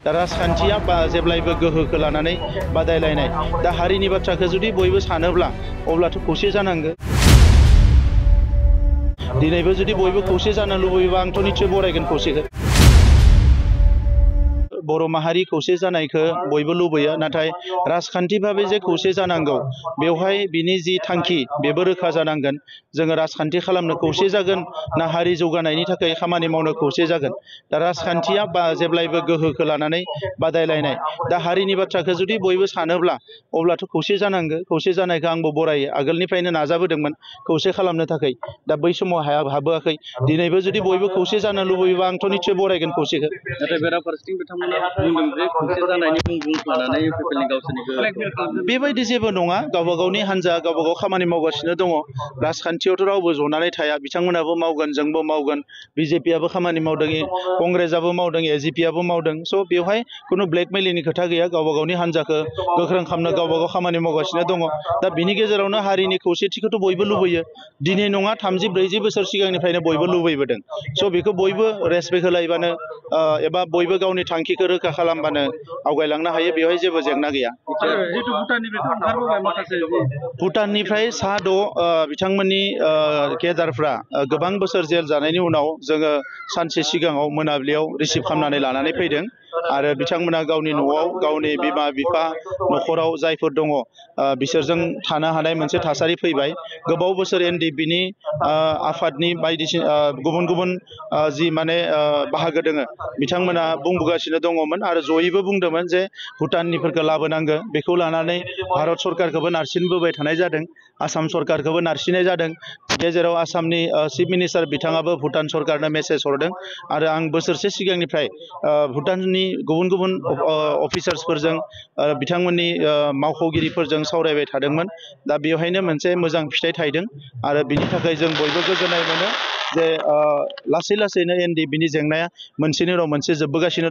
दा राजखान्थिया जेब्लायबो गोहोखौ लानानै बादायलायनाय दा हारिनि बाथ्राखौ जुदि बयबो सानोब्ला अब्लाथ' खौसे जानांगोन। दिनैबो जुदि बयबो खौसे जानो लुबैयोबा आंथ' निश्चय बरायगोन खौसेखौ। बर' माहारि खौसे जानायखौ बयबो लुबैयो, नाथाय राजखान्थि भाबै जे खौसे जानांगौ बेवहाय बिनि जि थांखि बेबो रोखा जानांगोन। जोङो राजखान्थि खालामनो खौसे जागोन ना हारि जौगानायनि थाखाय खामानि मावनो खौसे जागोन। दा राजखान्थिया जेब्लायबो गोहोखौ लानानै बादायलायनाय दा हारिनि बाथ्राखौ जुदि बयबो सानोब्ला अब्लाथ' खौसे जानांगौ। खौसे जानायखौ आंबो बरायो, आगोलनिफ्रायनो नाजाबोदोंमोन खौसे खालामनो थाखाय। दा बै समाव हाबोआखै। दिनैबो जुदि बयबो खौसे जानो लुबैयोबा आंथ' निश्चय बरायगोन खौसेखौ। फारसेथिं बिथांमोना बुंदों जे खौसे जानायनि मुं लानानै पिपलनि गावसोरनि बेबायदि जेबो नङा। गावबा गावनि हान्जा गावबा गाव खामानि मावगासिनो दङ। राजखान्थियावथ' रावबो जनानै थाया। बिथांमोनाबो मावगोन, जोंबो मावगोन। बिजेपिआबो खामानि मावदों, कंग्रेसआबो मावदों, एजिपिआबो मावदों। स' बेवहाय खुनु ब्लेकमेलिंनि खोथा गैया। गावबा गावनि हान्जाखौ गोख्रों खालामनो गावबा गाव खामानि मावगासिनो दङ। दा बिनि गेजेरावनो हारिनि खौसेथिखौथ' बयबो लुबैयो। दिनै नङा, 30-40 बोसोर सिगांनिफ्रायनो बयबो लुबैबोदों। स' बेखौ बयबो रेसपेक्ट होलायबानो एबा बयबो गावनि थांखिखौ रोखा खालामबानो आवगायलांनो हायो। बेवहाय जेबो जेंना गैया। भुटाननिफ्राय सा 6 बिथांमोननि केडारफ्रा गोबां बोसोर जेल जानायनि उनाव जोङो सानसे सिगाङाव मोनाबिलियाव रिसिभ खालामनानै लानानै फैदों। आरो बिथांमोना गावनि न'आव गावनि बिमा बिफा न'खराव जायफोर दङ बिसोरजों थानो हानाय मोनसे थासारि फैबाय। गोबाव बोसोर एनडिएफबि आफादनि बायदिसिना गुबुन गुबुन जि माने बाहागो दोङो बिथांमोना बुंबोगासिनो दङमोन आरो जयैबो बुंदोंमोन जे भुटाननिफोरखौ लाबोनांगो। बेखौ लानानै भारत सरकारखौबो नारसिनबोबाय थानाय जादों, आसाम सरकारखौबो नारसिननाय जादों। गेजेराव आसामनि चिफ मिनिस्टार बिथाङाबो भुटान सरकारनो मेसेज हरदों। आरो आं बोसोरसे सिगांनिफ्राय भुटाननि गुबुन गुबुन अफिसार्सफोरजों बिथांमोननि मावख'गिरिफोरजों सावरायबाय थादोंमोन। दा बेवहायनो मोनसे मोजां फिथाइ थायदों आरो बिनि थाखाय जों बयबो गोजोननाय मोनो जे लासै लासैनो एनडिएफबिनि जेंनाया मोनसेनि उनाव मोनसे जोबबोगासिनो।